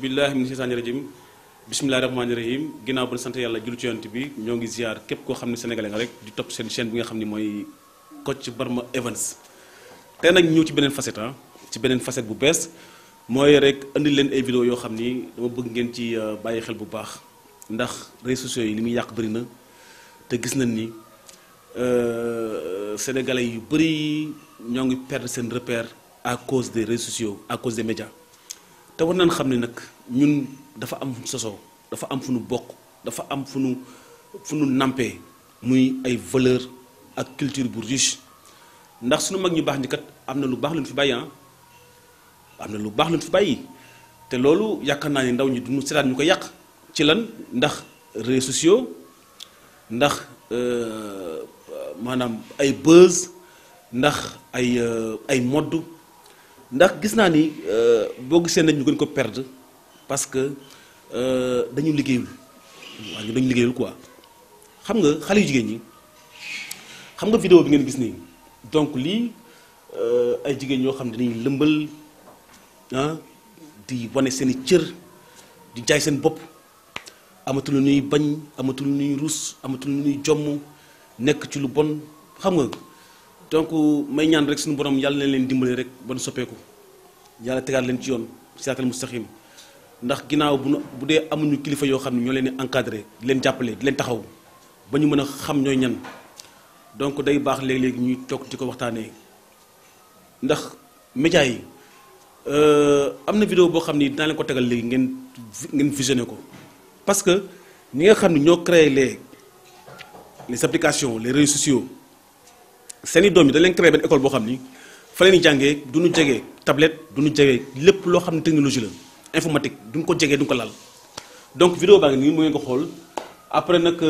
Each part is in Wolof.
billahi min shaytaani rajim bismillahi rahmaani rahim ginnaaw ba sant yàlla julli ci yonent bi ñoo ngi ziar képp koo xam ne sénégalais nga rek di topp seen chaîne bi nga xam ne mooy Kocc Barma Events tey nag ñëw ci beneen facette ci beneen facette bu bees mooy rek indi leen ay vidéo yoo xam ni dama bëgg ngeen ci bàyyi xel bu baax ndax réseaux sociaux yi li muy yàq bëri na te gis nañ ni sénégalais yu bëri ñoo ngi perdre seen repère à cause des réseaux sociaux à cause des médias te war nañ xam ne nag ñun dafa am sosoo dafa am fu nu bokk dafa am fu nu nampee muy ay valeur ak culture bu riche ndax suñu mag ñu baax ni kat am na lu baax lu ñu fi bàyyi am na lu baax lu ñu fi bàyyi te loolu yaakaar naa ne ndaw ñi duñu seetaan ñu ko yàq ci lan ndax réseaux sociaux ndax maanaam ay buzz ndax ay modd ndax gis naa ni boo gisee nañ ñu gën ko perdre parce que dañu liggéeyul waaw ñu dañu liggéeyul quoi xam nga xale yu jigéen ñi xam nga vidéo bi ngeen gis nii donc lii ay jigéen ñoo xam ne dañuy lëmbal di wane seen i cër di jaay seen bopp amatul lu ñuy bañ amatul lu ñuy rus amatul lu ñuy jomm nekk ci lu bon xam nga donc may ñaan rek suñu borom yàlla na leen dimbali rek ba nu soppeeku yàlla tegaat leen ci yoon siraatal mustaqim ndax ginnaaw bu dee amuñu kilifa yoo xam ne ñoo leen di encadré di leen jàppale di leen taxaw ba ñu mën a xam ñooy ñan donc day baax léegi-léegi ñuy toog di ko waxtaanee ndax média yi am na vidéo boo xam ni dinaa leen ko tegal léegi ngeen visionné ko parce que ñi nga xam ne ñoo créé les applications les réseaux sociaux seeni doom yi dañ leen créé benn école boo xam ni fa leen di jàngee du ñu jege tablette du ñu jege lépp loo xam ne technologie la informatique duñ ko jegee duñ ko lal donc vidéo baa ngi nii mu ngeen ko xool après nag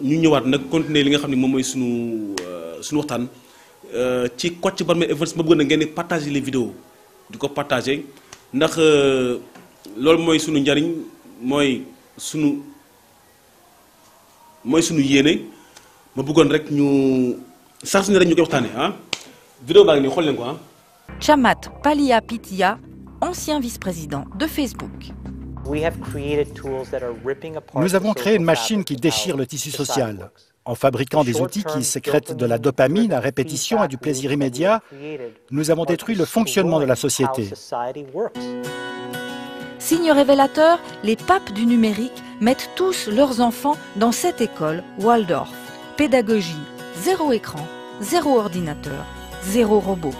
ñu ñëwaat nag continuer li nga xam ne moom mooy suñu waxtaan ci Kocc Barma Events ma bëgg na ngeen di partager les vidéos di ko partager ndax loolu mooy suñu njariñ mooy suñu yéene ma bëggoon rek ñu sax suñu rek ñu koy waxtaanee vidéo baa ngi nii xool leen ko Chamat Palihapitiya, ancien vice-président de Facebook. Nous avons créé une machine qui déchire le tissu social. En fabriquant des outils qui sécrètent de la dopamine à répétition et du plaisir immédiat, nous avons détruit le fonctionnement de la société. Signe révélateur, les papes du numérique mettent tous leurs enfants dans cette école Waldorf. Pédagogie, zéro écran, zéro ordinateur, zéro robot.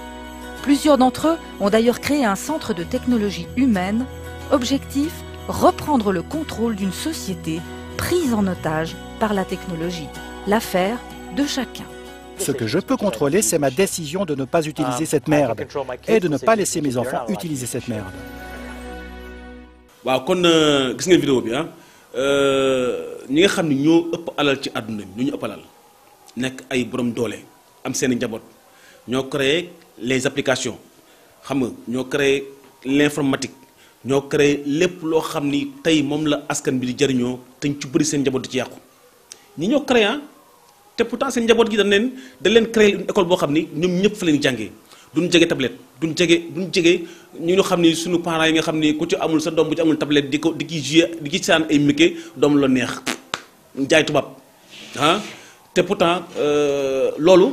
Plusieurs d'entre eux ont d'ailleurs créé un centre de technologie humaine. Objectif, reprendre le contrôle d'une société prise en otage par la technologie. L'affaire de chacun. Ce que je peux contrôler, c'est ma décision de ne pas utiliser cette merde et de ne pas laisser mes enfants utiliser cette merde. waaw kon gis ngeen vidéo bi ñi nga xam ne ñoo ëpp alal ci àdduna bi ñu ëpp alal nekk ay borom doole am seen i njaboot ñoo créé les applications xam nga ñoo créé l'informatique ñoo créé lépp loo xam ni tey moom la askan bi di jëriñoo te ñu ci bëri seen njaboot di ci yàqu ñi ñoo créé te pourtant seen njaboot gi dañ leen créé une école boo xam ni ñoom ñëpp fa leen jàngee duñ jege tablette duñ jege ñu xam ni suñu parents yi nga xam ni ku ci amul sa doom bu ci amul tablette di ki jouer di ki saan ay métier doom la neex jaay tubaab te pourtant loolu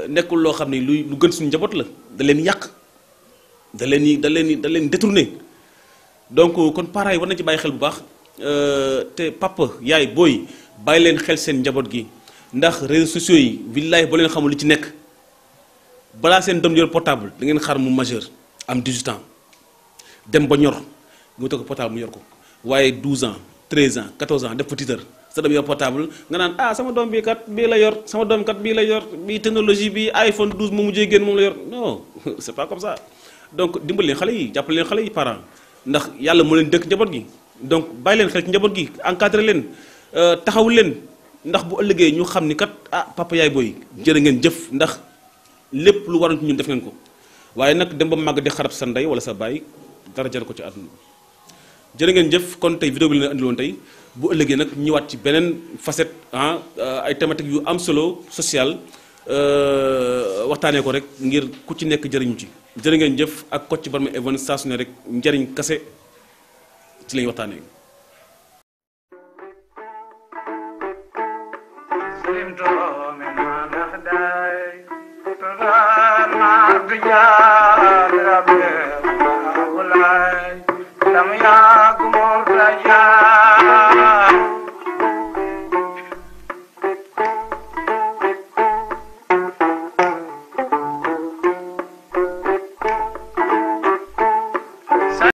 nekkul loo xam ni lu gën suñu njaboot la da leen yàq da leen détourné donc kon parents yi war nañ ci bàyyi xel bu baax te papa yaay booy bàyyi leen xel seen njaboot gi ndax réseaux sociaux yi billaay boo leen xamul li ci nekk balaa seen doom yor portable da ngeen xaar mu majeur am 18 ans dem ba ñor nga toog portable mu yor ko waaye 12 ans 13 ans 14 ans def fa titre sa doom yor portable nga naan sama doom bii kat bii la yor sama doom kat bii la yor bii technologie bi iPhone 12 mu mujjee génn moom la yor non c'est pas comme ça donc dimbali leen xale yi jàppale leen xale yi parents ndax yàlla moo leen dëkk njaboot gi donc bàyyi leen xel ci njaboot gi encadré leen taxawu leen ndax bu ëllëgee ñu xam ni kat ah papa yaay booy jërë ngeen jëf ndax lépp lu waroon ci ñun def ngeen ko waaye nag dem ba màgg di xarab sa ndey wala sa baay dara jar ko ci àdduna jërë ngeen jëf kon tey vidéo bi la andi woon tey bu ëllëgee nag ñëwaat ci beneen facette ay thématiques yu am solo social waxtaanee ko rek ngir ku ci nekk jëriñu ci jërë ngeen jëf ak Kocc Barma Events saa su ne rek njëriñ kase ci lañuy waxtaanee. Lam ya gumor raja